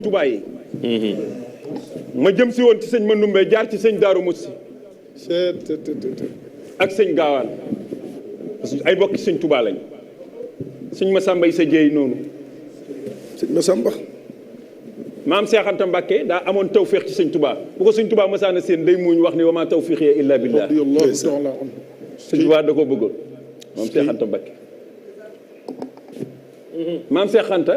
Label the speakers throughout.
Speaker 1: Touba yi ma jëm si woon ci sëñ Mandoumbe jaar ci sëñ Daaru Musi ak sëñ Gaawaan ay bokki sëñ Touba lañ sëñ Masamba yi sa jeey noonu
Speaker 2: sëñ Masamba
Speaker 1: maam Seex Anta Mbàkke daa amoon tawféex ci sëñ Touba bu ko sëñ Touba masaana seen day muuñ wax ni wa maa tawfiiqi illa billah sëñ Touba da koo bëggoon maam Seex Anta Mbàkke maam Seex Anta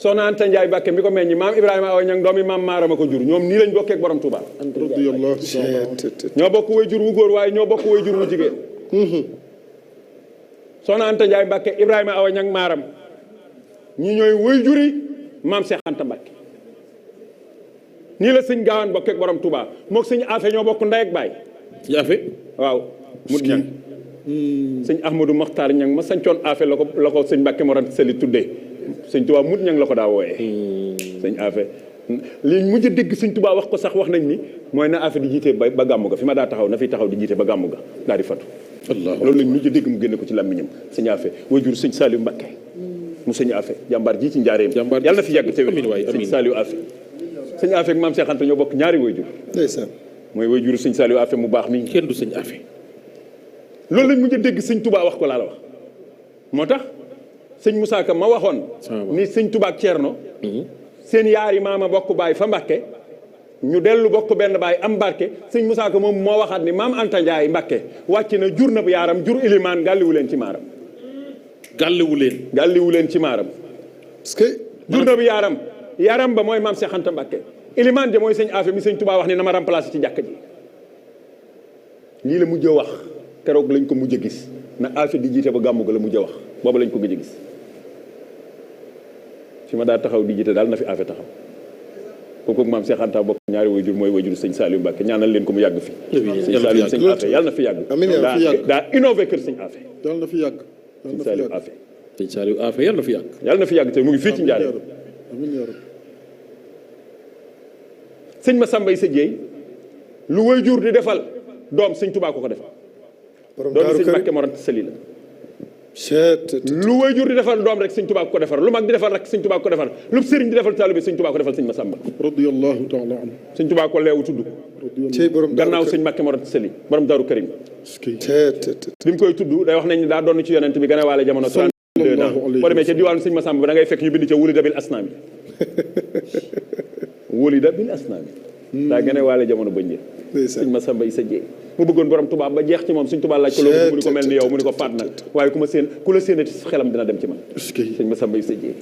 Speaker 1: soxna Anta Ndiaye Mbàkke mi ko meññi maam Ibrahima Awa Ñang doomi maam Maarama ko jur ñoom nii lañ bokkee ak borom Touba ñoo bokk way jur wu góor waaye ñoo bokk way jur wu jigéen soxna Anta Ndiaye Mbàkke Ibrahima Awa Ñang Maaram ñi ñooy way juri maam Seex Anta Mbàkke nii la sëñ Gaawaan bokkee ak borom Touba mook sëñ Afe ñoo bokk ndey ak baay
Speaker 3: Afe
Speaker 1: waaw mut ñang sëñ Ahmadou Mokhtar Ñang ma sañcoon Afe la ko sëñ Mbàkke Mor Anta Sali tuddee sëñ Touba mut ñang la ko daa wooyee sëñ Afe li mujj dégg sëñ Touba wax ko sax wax nañ ni mooy na Afe di jiite ba gàmmu ga fi ma daa taxaw na fi taxaw di jiite ba gàmmu ga daal di fatu loolu lañ mujj dégg mu génne ko ci làmmiñam sëñ Afe waajur sëñ Saliou Mbàkke mu sëñ Afe jàmbaar ji ci njaareem yàlla na fi yàgg te sëñ Saliou Afe sëñ Afe ak maam Seex Anta ñoo bokk ñaari waajur
Speaker 2: ndeysaan
Speaker 1: mooy waajur sëñ Saliou Afe mu baax mi
Speaker 3: kenn du sëñ Afe
Speaker 1: loolu lañ mujj dégg sëñ Touba wax ko laa la wax moo tax sëñ Moussa Ka ma waxoon ni sëñ Touba ak Ceerno seen yaari maama bokk baay fa Mbàkke ñu dellu bokk benn baay am barke sëñ Moussa Ka moom moo waxaat ni maam Anta Ndiaye Mbàkke wàcc na jur na bu yaaram jur ilimaan gàlliwu leen ci maaram gàlliwu leen ci maaram
Speaker 2: parce que
Speaker 1: jur na bu yaaram ba mooy maam Seex Anta Mbàkke ilimaan ja mooy sëñ Afe mi sëñ Touba wax ni na ma remplacé ci jàkk ji lii la mujj wax keroog lañ ko mujj gis na Afe di jiite ba gàmmu ga la mujj wax booba lañ ko gëj a gis fi ma daa taxaw di jiite daal na fi Afe taxaw kooku maam Seex Anta bokk ñaari waajur mooy waajur sëñ Saliou Mbacke ñaanal leen ko mu yàgg fi sëñ Saliou sëñ Afe yàlla na fi yàgg daa innové kër sëñ Afe
Speaker 2: yàlla na fi yàgg
Speaker 1: sëñ Saliou Afe
Speaker 3: sëñ Saliou Afe yàlla na fi yàgg
Speaker 1: te mu ngi fii ci Njaaréem sëñ Masamba yi sa jeey lu waajur di defal doom sëñ Touba ko defal doom sëñ Mbàkke Mor Anta Sali la lu waajur di defal doom rek sëñ Touba ko defal lu mag di defal rek sëñ Touba ko defal lu sëriñ di defal taalibe sëñ Touba ko defal sëñ Masamba
Speaker 2: radiyallahu ta'ala anhu
Speaker 1: sëñ Touba ko leewu tudd gannaaw sëñ Mbàkke Mor Anta Sali borom Daaru Karim bi mu koy tudd day wax nañ ni daa doon ci yonent bi gën a waale jamono 32 ans boo demee ca diwaanu sëñ Masamba ba da ngay fekk ñu bind ca wulida bil asnaami wulida bil asnaami daa gën a waale jamono bañ jë sëñ Masamba yi sa jeey mu bëggoon borom Touba ba jeex ci moom sëñ Touba laaj ko loolu mu ni ko mel ni yow mu ni ko faat nag waaye ku la séenati xelam dina dem ci man sëñ Masamba yi sa jeey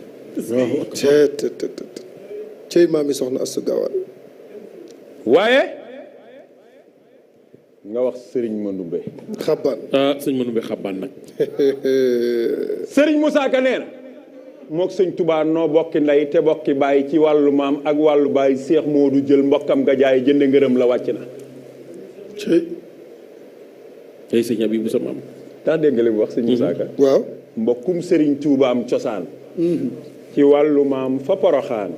Speaker 2: cey maami soxna Astu Gaawaan
Speaker 1: waaye nga wax sëriñ Mandoumbe
Speaker 2: xabbaan
Speaker 3: sëñ Mandoumbe xabbaan nag
Speaker 1: sëriñ Moussa Ka nee na mook sëñ Touba noo bokki ndey te bokki bàyyi ci wàllu maam ak wàllu bàyyi Seex Moodu jël mbokkam nga jaay jënd ngërëm la wàcc na
Speaker 3: tey sëñ Abibu sa maam
Speaker 1: daa dégg nga li mu wax sëñ Moussa Ka
Speaker 2: waaw
Speaker 1: mbokkum sëriñ Touba am cosaan ci wàllu maam fa Poroxaan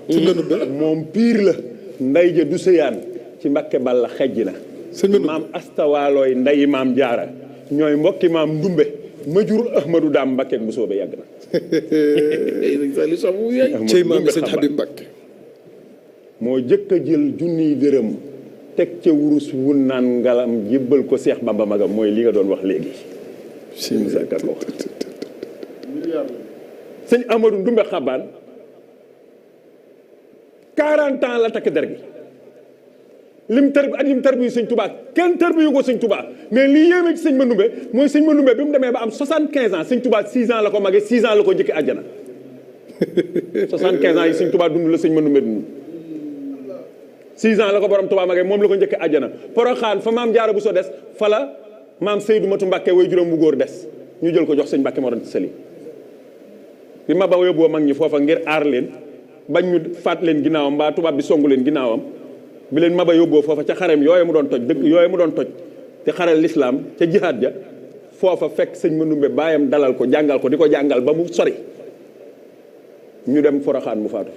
Speaker 1: moom piir la ndey ja du sëyaan ci Mbàkke Balla xejj na maam astawaalooy ndeyi maam jaara ñooy mbokki maam Ndumbe ma jur Ahmadou Daam Mbàkke bu soobee yàgg na
Speaker 2: cey maami sëñ Habib Mbàkke
Speaker 1: moo jëkk a jël junniy dërëm teg ca wurus wun naan ngalam jébbal ko Seex Bamba magam mooy li nga doon wax léegi sëñ Moussa Ka ko wax sëñ Amadou Ndumbe Xabaan 40 ans la takk der gi lim tar bi sëñ Touba kenn tar bi yu ko sëñ Touba mais li yéeme ci sëñ Mandoumbe mooy sëñ Mandoumbe bi mu demee ba am 75 ans sëñ Touba 6 ans la ko magee 6 ans la ko njëkki àjjana 75 ans yi sëñ Touba dund la sëñ Mandoumbe dund 6 ans la ko borom Touba magee moom la ko njëkki àjjana Poroxaan fa maam Jaara bu so des fa la maam Seydou Matu Mbàkke way juróom bu góor des ñu jël ko jox sëñ Mbàkke Mor Anta Sali bi ma ba yóbboo mag ñi foofa ngir aar leen bañ ñu faat leen ginnaawam mbaa tubaab bi songu leen ginnaawam bi leen maba yóbboo foofa ca xarem yooyu mu doon toj dëkk yooyu mu doon toj te xarel lislaam ca jihaad ja foofa fekk sëñ Mandoumbe baayam dalal ko jàngal ko di ko jàngal ba mu sori ñu dem Poroxaan mu faatu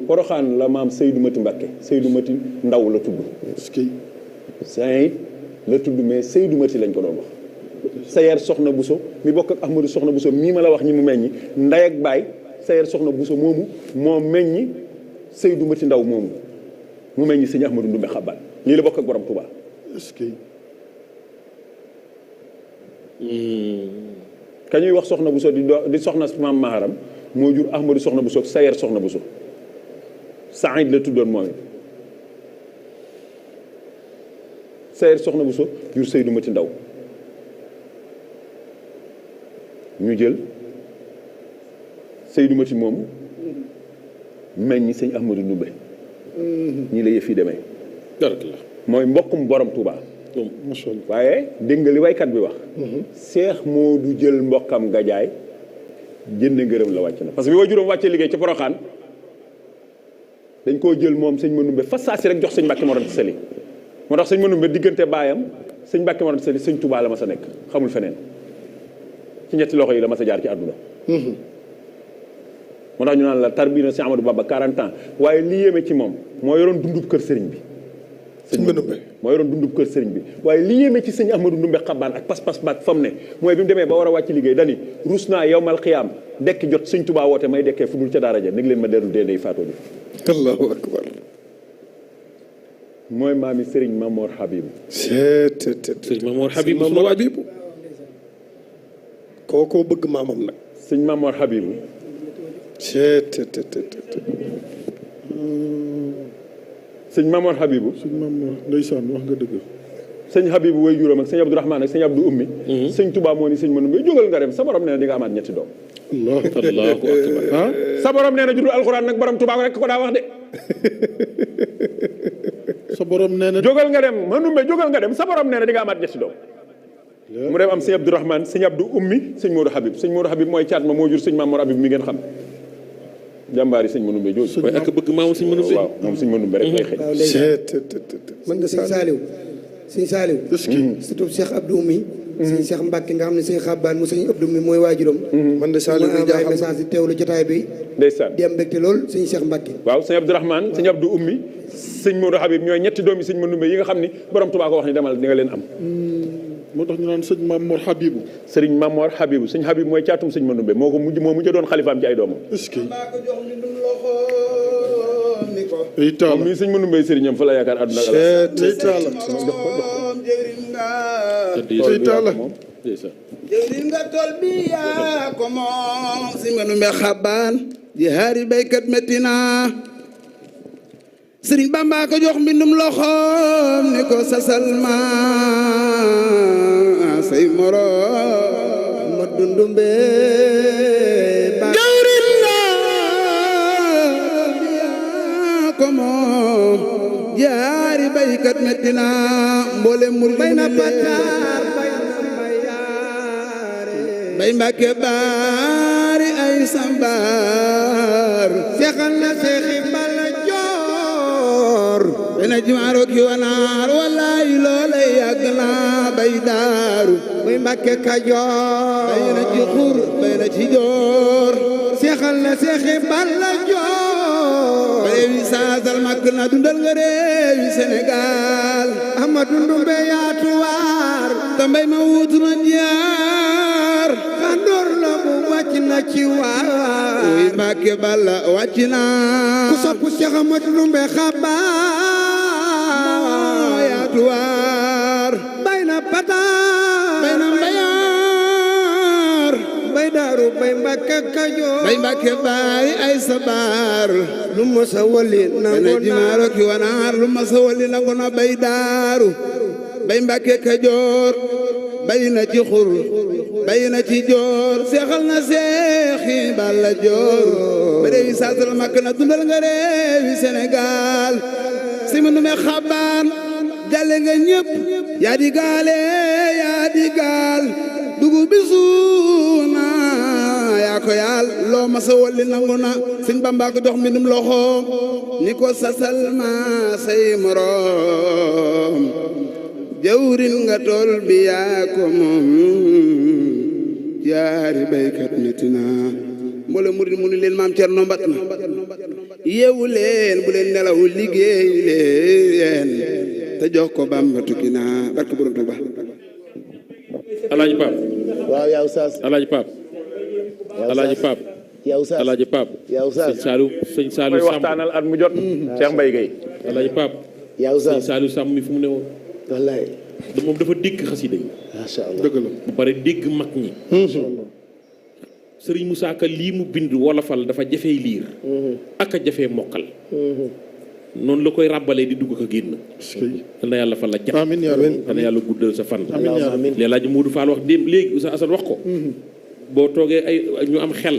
Speaker 1: Poroxaan la maam Seydou Mati Mbàkke Seydou Mati ndaw la tudd Saint la tudd mais Seydou Mati lañ ko doon wax Sayer Soxna Bousso mi bokk ak Ahmadou Soxna Bousso mii ma la wax ñi mu meññi ndey ak baay Sayer soxna Bousso moomu moo meññi Seydou Mati Ndaw moomu mu meññi sëñ Ahmadou Ndumbe Xabbaan lii la bokk ak borom Touba.
Speaker 2: est-ce que
Speaker 1: ka ñuy wax soxna Bousso di soxna maam Maharam moo jur Ahmadou soxna Bousso Sayer soxna Bousso Saïd la tuddoon moom it Sayer soxna Bousso jur Seydou Mati Ndaw ñu jël Seydou Mati moomu meññi sëñ Ahmadou Ndumbe ñii la yëf yi demee mooy mbokkum borom Touba.
Speaker 2: macha allah
Speaker 1: waaye dégg nga li waykat bi wax. Seex moo du jël mbokkam gajaay jënd ngërëm la wàcc na parce que bi waajuram wàccee liggéey ci Poroxaan dañ koo jël moom sëñ Manumbe fa saa si rek jox sëñ Mbàkke Mor Anta Sali moo tax sëñ Manumbe diggante baayam sëñ Mbàkke Mor Anta Sali sëñ Touba la ma sa nekk xamul feneen ci ñetti loxo yi la ma sa jaar ci àdduna. moo tax ñu naan la tarbiina si Amadou Bamba 40 ans waaye li yéeme ci moom moo yoroon dundub kër sëriñ bi.
Speaker 2: sëñ Manumbe
Speaker 1: moo yoroon dundub kër sëriñ bi waaye li yéeme ci sëñ Ahmadou Ndumbe Xabbaan ak pas-pas baak fam ne mooy bi mu demee ba war a wàcc liggéey dani rus naa yowmal xiyaam dekki jot sëñ Tuubaa woote may dekkee fu dul ca daara ja nég leen ma dellu dee day faatoo ji.
Speaker 2: allahu akbar.
Speaker 1: mooy maami sëriñ Mamor Habib.
Speaker 3: sëriñ Mamor Habib
Speaker 2: Mamor Habib kookoo bëgg maamam nag.
Speaker 1: sëñ Mamor Habib. sëñ Mamor Habibu.
Speaker 2: sëñ Mamor ndeysaan wax nga dëgg.
Speaker 1: sëñ Habibu way juróom ak sëñ Abdourahmane ak sëñ Abdou Ummi. sëñ Touba moo ni sëñ Manumbe jógal nga dem sa borom nee na di nga amaat ñetti doom.
Speaker 3: allahu akbar.
Speaker 2: ah
Speaker 1: sa borom nee na judul alxuraan nag borom Touba rek ko daa wax de.
Speaker 2: sa borom nee na.
Speaker 1: jógal nga dem Manumbe jógal nga dem sa borom nee na di nga amaat ñetti doom. mu dem am sëñ Abdourahmane sëñ Abdou Ummi sëñ Modou Habib sëñ Modou Habib mooy caat ma moo jur sëñ Mamor Habib mi ngeen xam. jàmbaar yi sëñ Manumbe jooju.
Speaker 3: waaye ak bëgg maamu sëñ Manumbe.
Speaker 1: waaw moom sëñ Manumbe rek lay xëy.
Speaker 4: mën nga sëñ Saliou sëñ Saliou surtout Cheikh Abdou Oumy sëñ Cheikh Mbacke nga xam ne sëñ Xabbaan mu sëñ Abdou Oumy mooy waajuram
Speaker 2: man de Saliou
Speaker 4: ma envoyé message di teewlu jotaay bi
Speaker 1: ndeysaan
Speaker 4: di am mbégte lool sëñ Cheikh Mbacke
Speaker 1: waaw sëñ Abdourahmane sëñ Abdou Ummi sëñ Modou Habib ñooy ñetti doomi sëñ Manumbe yi nga xam ni borom Tuubaa ko wax ni demal di nga leen am.
Speaker 2: moo tax ñu naan sëñ Mamor Habibu.
Speaker 1: sëriñ Mamor Habibu sëñ Habib mooy caatum sëñ Manumbe moo ko mujj doon xalifaam ci ay doomam.
Speaker 2: est-ce que.
Speaker 1: moom mii sëñ Manumbe sëriñam fa la yaakaar àdduna ak
Speaker 5: jëwriñ nga tol bi yaa ko moom sëñ Manumbe Xabbaan jihaari baykat metti na sëriñ Bamba ko jox mbindum loxoom ni ko sasal ma say moroom
Speaker 4: ma dundumbe
Speaker 5: jëwriñ nga yaa ko moom jihaari baykat metti na mboolem murid
Speaker 4: bay na pataar
Speaker 5: bay Mbàkke baari ay sambar
Speaker 4: seexal na seexi bala joor
Speaker 5: bena jimaaro ki wanaar wallaay loolay yàgg na bay daaru
Speaker 4: bay Mbàkke Kajoor
Speaker 5: bay na ci xur bay na ci joor
Speaker 4: seexal na seexi bala joor
Speaker 5: réewi saasal makk na dundal nga réewi Sénégal
Speaker 4: Ahmadou Ndumbe yaatuwaar
Speaker 5: te mbay ma wuutu na jaar
Speaker 4: xandoor la bu wàcc na ci waar
Speaker 5: uy Mbàkke balla wàcc na
Speaker 4: ku sopp Cheikh Ahmadou Ndumbe Xabbaan
Speaker 5: yaatuwaar
Speaker 4: bay na pataar
Speaker 5: bay na mbayaar
Speaker 4: bay daaru bay Mbàkke Kajoor
Speaker 5: bay Mbàkke baari ay sabar
Speaker 4: lu masa wali nangu
Speaker 5: bena jimaaro ki wanaar lu masa wali nangu na bay daaru bay Mbàkke Kajoor bay na ci xur bay na ci joor seexal na seexi balla joor ba réewi saasal makk na dundal nga réewi Sénégal si Manumbe Xabbaan jàlle nga ñëpp yaa di gaale yaa di gaal dugub bi suuna yaa ko yaal loo masa wolli nangu na sëñ Bamba ko jox mbindum loxoom ni ko sasal ma say moroom jawrin nga tool bi yaa ko moom jaari baykat metti na mboole murid mu ni leen maam Cerno mbat na yeewu leen bu leen nelaw liggéey leen te jox ko Bamba tukki na barke borom Tuuba
Speaker 3: alaaji Paap
Speaker 6: waaw yaa Oustaz
Speaker 3: alaaji Paap alaaji Paap
Speaker 6: yaa Oustaz
Speaker 3: Alaaji Pape
Speaker 6: yaa Oustaz
Speaker 3: sëñ Saliou
Speaker 1: koy
Speaker 3: Samb
Speaker 1: waxtaanal at mu jot Cheikh Mbaye Gueye
Speaker 3: Alaaji Pape
Speaker 6: yaa
Speaker 3: sëñ
Speaker 6: Oustaz
Speaker 3: Saliou Samb mi fu mu ne woon
Speaker 6: wallaay
Speaker 3: moom dafa dégg xasida yi
Speaker 6: macha allah
Speaker 2: dëgg la
Speaker 3: ba pare dégg mag ñi Sëriñ Moussa Ka lii mu bind wolofal dafa jafee liir ak a jafee mokkal noonu la koy ràbbalee di dugg ko génn na yàlla fa la jàpp
Speaker 2: amiin yaa rabbi
Speaker 3: na yàlla guddal sa fan
Speaker 2: amiin yaa rabbi
Speaker 3: léeg-léeg Modou Fall wax démb léegi Oustaz Assane wax ko boo toogee ay ñu am xel